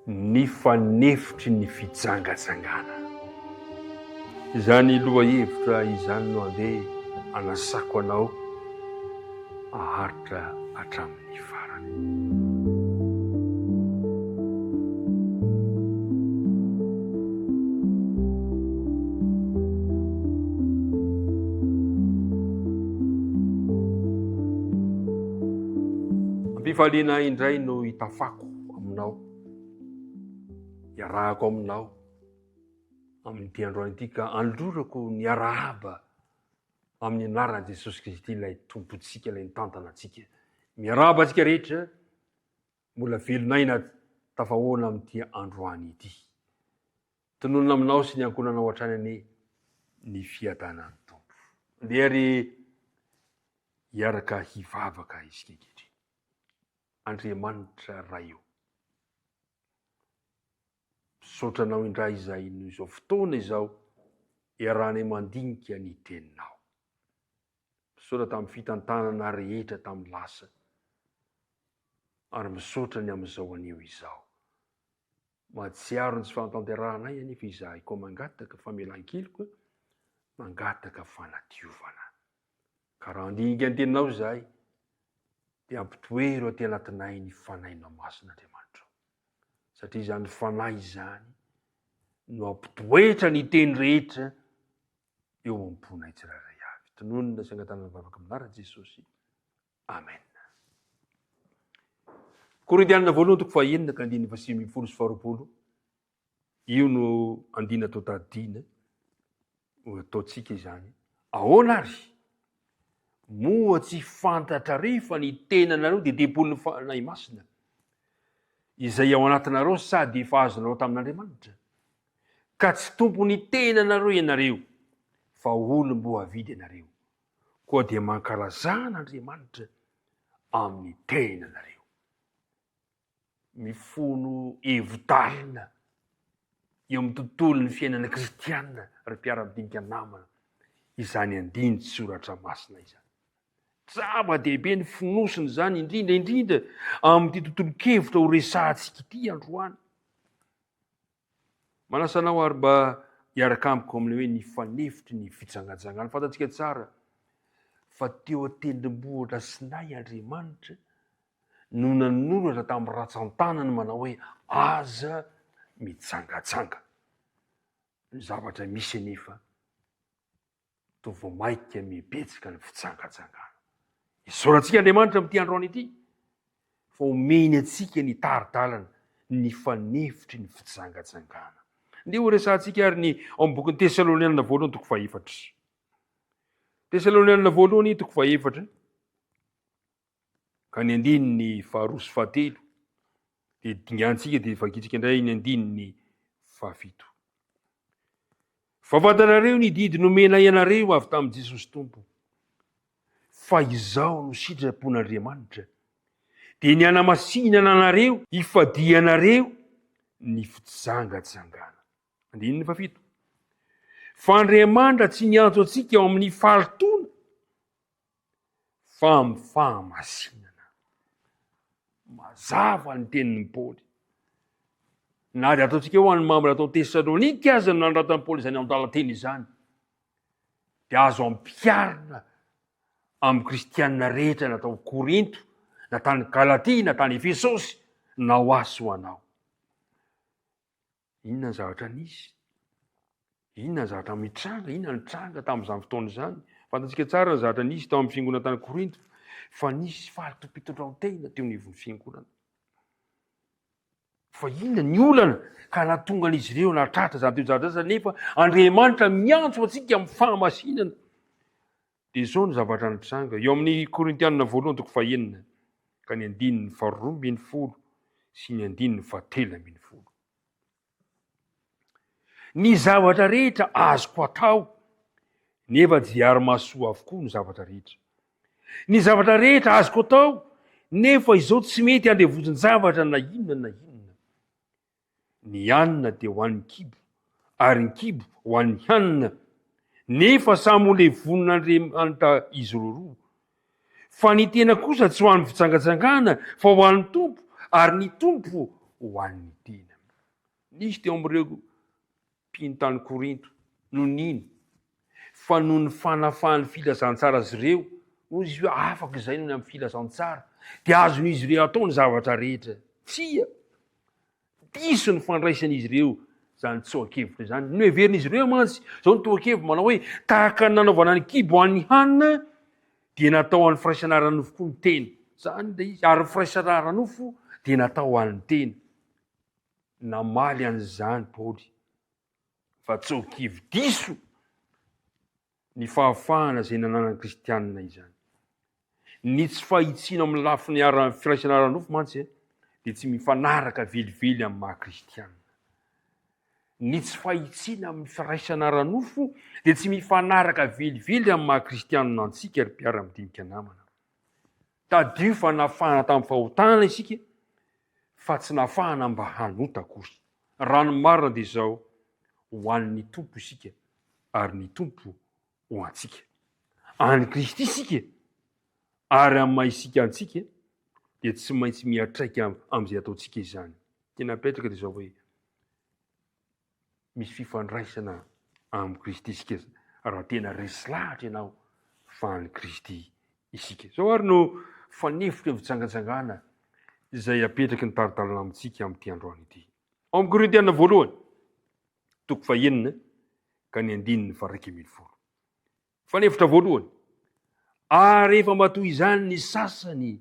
Ny fanefitry ny fijangajangana. Izany lohahevitra izany no andeha hanasako anao haharitra hatramin'ny farany. Am-pifaliana indray no hitafako aminao, iarahako aminao amin'ity androany ity ka anolorako ny arahaba amin'ny anaran'i Jesosy Kristy ilay Tompontsika, ilay nitantana antsika. Miarahaba antsika rehetra mbola velon'aina tafahoana amin'ity androany ity. Tononina aminao sy ny ankohonanao hatrany anie ny fiadanan'ny Tompo. Andeha ary hiaraka hivavaka isika ankehitriny. Andriamanitra Ray o. Misaotra Anao indray izahay noho izao fotoana izao iarahanay mandinika ny Teninao. Misaotra tamin'ny fitantanana rehetra tamin'ny lasa ary misaotra ny amin'izao anio izao. Mahatsiaro ny tsy fahatanterahanay anefa izahay koa mangataka famelan-keloka, mangataka fanadiovana. Ka raha handinika ny Teninao izahay dia ampitoero aty anatinay ny Fanahinao Masina Andriamanitra o. Satria izany Fanahy izany no hampitoetra ny teny rehetra eo am-ponay tsirairay avy. Tononina sy angatahana ny vavaka amin'ny anaran'i Jesosy. Amen. Korintianina voalohany toko fahenina ka andininy fahasivy ambin'ny folo sy faharoapolo. Io no andiana atao tadidiana, ho ataontsika izany. Ahoana ary? Moa tsy fantatrareo fa ny tenanareo dia tempolin'ny Fanahy Masina, izay ao anatinareo sady efa azonareo tamin'Andriamanitra? Ka tsy tompon'ny tenanareo ianareo, fa olom-boavidy ianareo. Koa dia mankalazà an'Andriamanitra amin'ny tenanareo. Mifono hevi-dalina eo amin'ny tontolon'ny fiainana kristiana, ry mpiara-midinika namana, izany andinin-tsoratra masina izany. Zava-dehibe ny fonosina izany, indrindra indrindra amin'ity tontolon-kevitra ho resahantsika ity androany. Manasa anao ary mba hiaraka amiko amin'ilay hoe ny fanefitry ny fijangajangana. Fantatsika tsara fa teo an-tendrombohitra Sinay Andriamanitra no nanoratra tamin'ny ratsan-tanany manao hoe aza mijangajanga. Ny zavatra misy anefa toa vao mainka mibetsaka ny fijangajangana. Isaorantsika Andriamanitra amin'ity androany ity fa omeny antsika ny tari-dalana ny fanefitry ny fijangajangana. Ndeha horesahantsika ary ny ao amin'ny bokin'ny Tesalonianina voalohany toko fahefatra. Tesalonianina voalohany toko fahefatra ka ny andininy faharoa sy fahatelo dia dingantsika dia vakintsika indray ny andininy fahafito. Fa fantanareo ny didy nomenay anareo avy tamin'i Jesosy Tompo, fa izao no sitrapon'Andriamanitra, dia ny hanamasinana anareo hifadianareo ny fijangajangana. Andininy fahafito. Fa Andriamanitra tsy niantso antsika ao amin'ny fahalotoana, fa amin'ny fahamasinana. Mazava ny tenin'i Paoly. Na dia ataontsika ho an'ny mambra tao Tesalonika aza no nanoratan'i Paoly izany andalan-teny izany, dia azo ampiharina amin'ny kristianina rehetra na tao Korinto, na tany Galatia, na tany Efesosy, na ho ahy sy ho anao. Inona ny zavatra nisy? Inona ny zavatra mitranga? Inona ny tranga tamin'izany fotoana izany? Fantatsika tsara ny zavatra nisy tao amin'ny fiangonana tany Korinto, fa nisy fahalotoam-pitondrantena teo anivon'ny fiangonana. Fa inona ny olana ka nahatonga an'izy ireo nahatratra izany toe-javatra izany nefa Andriamanitra miantso antsika amin'ny fahamasinana. Dia izao ny zavatra nitranga eo amin'ny Korintianina voalohany toko fahenina ka ny andininy faharoa ambin'ny folo sy ny andininy fahatelo ambin'ny folo. Ny zavatra rehetra azoko atao, nefa tsy ary mahasoa avokoa ny zavatra rehetra. Ny zavatra rehetra azoko atao, nefa izao tsy mety andevozin-javatra na inona na inona. Ny hanina dia ho an'ny kibo, ary ny kibo ho an'ny hanina, nefa samy ho levonin'Andriamanitra izy roroa. Fa ny tena kosa tsy ho an'ny fijangajangana, fa ho an'ny Tompo, ary ny Tompo ho an'ny tena. Nisy teo amin'ireo mpino tany Korinto no nino fa noho ny fanafahan'ny filazantsara azy ireo, hoy izy hoe afaka izay noho ny amin'ny filazantsara, dia azon'izy ireo atao ny zavatra rehetra. Tsia! Diso ny fandraisan'izy ireo izany tsoa-kevitra izany. Noheverin'izy ireo mantsy izao ny toa-keviny manao hoe tahaka ny nanaovana ny kibo an'ny hanina dia natao an'ny firaisana ara-nofo koa ny tena. Izany ilay izy. Ary ny firaisana ara-nofo dia natao an'ny tena. Namaly an'izany Paoly fa tsoa-kevi-diso ny fahafahana izay nananan'ny kristianina izany. Ny tsy fahitsiana amin'ny lafiny ara firaisana ara-nofo mantsy dia tsy mifanaraka velively amin'ny maha kristianina. Ny tsy fahitsiana amin'ny firaisana ara-nofo dia tsy mifanaraka velively amin'ny maha kristianina antsika ry mpiara-midinika namana. Tadidio fa nafahana tamin'ny fahotana isika fa tsy nafahana mba hanota akory. Raha ny marina dia izao, ho an'ny Tompo isika ary ny Tompo ho antsika. An'i Kristy isika ary amin'ny maha isika antsika dia tsy maintsy miantraika amin'izay ataontsika izany. Tiana apetraka dia izao hoe misy fifandraisana amin'i Kristy isika raha tena resy lahatra ianao fa an'i Kristy isika. Izao ary no fanefitra ny fijangajangana izay apetraky ny tari-dalana amintsika amin'ity androany ity. Ao amin'ny Korintiana voalohany, toko fahenina ka ny andininy faha 11. Fanefitra voalohany, ary efa mba toy izany ny sasany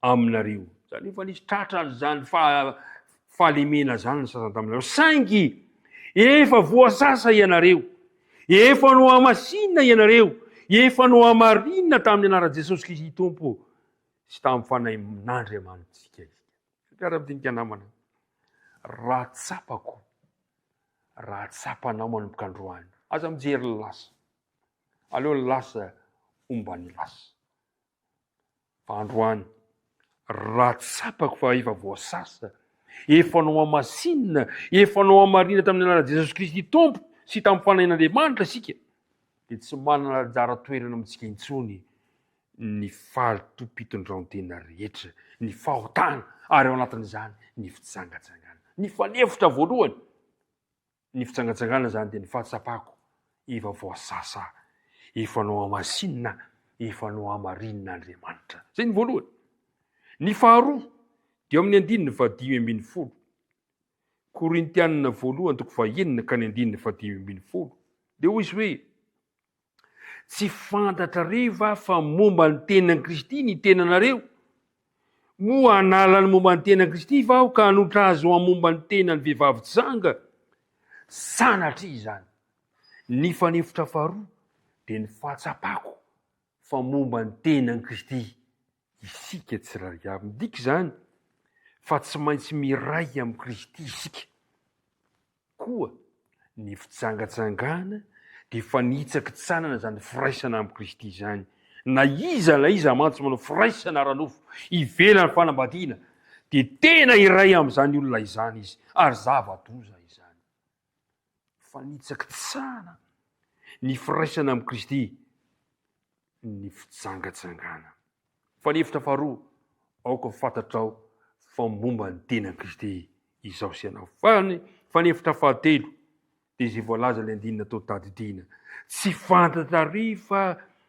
aminareo. Izany efa nisy tratran'izany fahalemena izany ny sasany taminareo. Saingy efa voasasa ianareo, efa nohamasinina ianareo, efa nohamarinina tamin'ny anaran'i Jesosy Kristy Tompo sy tamin'ny Fanahin'Andriamanitsika isika. Mpiara-midinika namana, raha tsapako, raha tsapanao manomboka androany, aza mijery ny lasa. Aleo ny lasa homba ny lasa. Fa androany, raha tsapako fa efa voasasa, efa nohamasinina, efa nohamarina tamin'ny anaran'i Jesosy Kristy Tompo sy tamin'ny Fanahin'Andriamanitra isika, dia tsy manana anjara toerana amintsika intsony ny fahalotoam-pitondrantena rehetra, ny fahotana, ary ao anatin'izany ny fijangajangana. Ny fanefitra voalohany, ny fijangajangana izany dia ny fahatsapako efa voasasa, efa nohamasinina, efa nohamarinin'Andriamanitra. Izay ny voalohany. Ny faharoa dia ao amin'ny andininy fahadimy ambin'ny folo. Korintianina voalohany toko fahenina ka ny andininy fahadimy ambin'ny folo. Dia hoy izy hoe, Tsy fantatrareo va fa momba ny tenan'i Kristy ny tenanareo? Moa hanala ny momba ny tenan'i Kristy va aho ka hanotra azy ho amin'ny momba ny tenan'ny vehivavy janga? Sanatria izany! Ny fanefitra faharoa dia ny fahatsapako fa momba ny tenan'i Kristy isika tsirairay avy. Midika izany fa tsy maintsy miray amin'i Kristy isika. Koa ny fijangajangana dia fanitsakitsanana izany firaisana amin'i Kristy izany. Na iza na iza mantsy manao firaisana ara-nofo ivelan'ny fanambadiana dia tena iray amin'izany olona izany izy ary zava-doza izany. Fanitsakitsahana ny firaisana amin'i Kristy ny fijangajangana. Fa ny hevitra faharoa, aoka ho fantatrao fa momba ny tenan'i Kristy izaho sy ianao. Fa ny fa ny hevitra fahatelo dia izay voalaza ilay andininy natao tadidiana. Tsy fantatrareo fa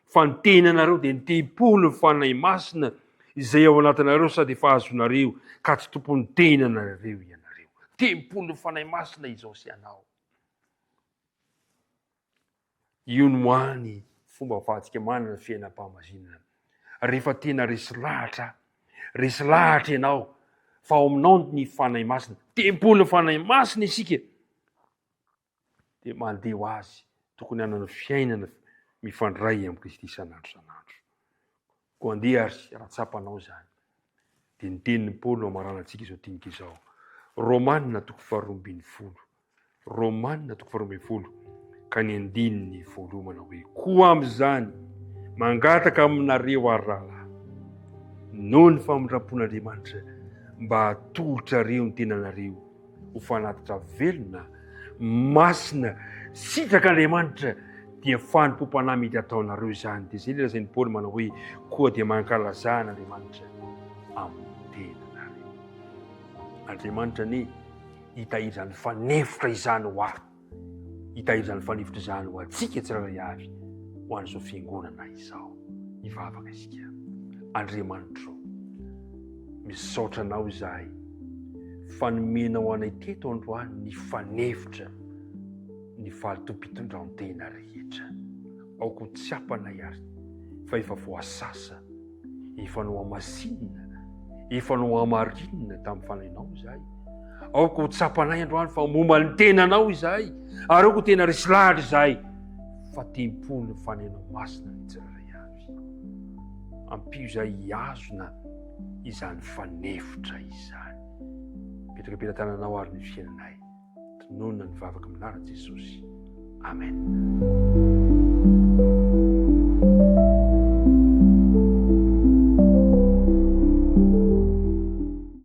fa ny tenanareo dia ny tempolin'ny Fanahy Masina izay ao anatinareo sady efa azonareo ka tsy tompon'ny tenanareo ianareo. Tempolin'ny Fanahy Masina izaho sy ianao. Io no hany fomba ahafahantsika manana fiainam-pahamasinana. Rehefa tena resy lahatra, resy lahatra ianao fa ao aminao ny Fanahy Masina, tempolin'ny Fanahy Masina isika, dia mandeha ho azy, tokony hanana fiainana mifandray amin'i Kristy isan'andro isan'andro. Koa andeha ary raha tsapanao izany, dia ny tenin'i Paoly no hamaranantsika izao dinika izao. Romana toko faharoa ambin'ny folo. Romana toko faharoa ambin'ny folo ka ny andininy voalohany manao hoe, Koa amin'izany, mangataka aminareo ary rahalahy, noho ny famindram-pon'Andriamanitra, mba hatolotrareo ny tenanareo ho fanatitra velona, masina, sitrak'Andriamanitra, dia fanompoam-panahy mety hataonareo izany. Dia izay ilay lazain'i Paoly manao hoe, koa dia mankalazà an'Andriamanitra amin'ny tenanareo. Andriamanitra anie. Hitahiry izany fanefitra izany ho ahy. Hitahiry izany fanefitra izany ho antsika tsirairay avy, ho an'izao fiangonana izao. Hivavaka isika. Andriamanitro, misaotra Anao izahay fa nomenao anay teto androany ny fanefitra ny fahalotoam-pitondrantena rehetra. Aoka ho tsapanay ary fa efa voasasa Efa nohamasinina, efa nohamarinina tamin'ny fanahinao izahay. Aoka ho tsapanay androany fa momba ny tenanao izahay, ary aoka ho tena resy lahatra izahay fa tempolin'ny fanahinao masina ny tsirairay avy. Ampio izahay hihazona izany fanefitra izany. Mipetraka am-pelatananao ary ny fiainanay. Tononina ny vavaka amin'ny anaran'i Jesosy. Amen.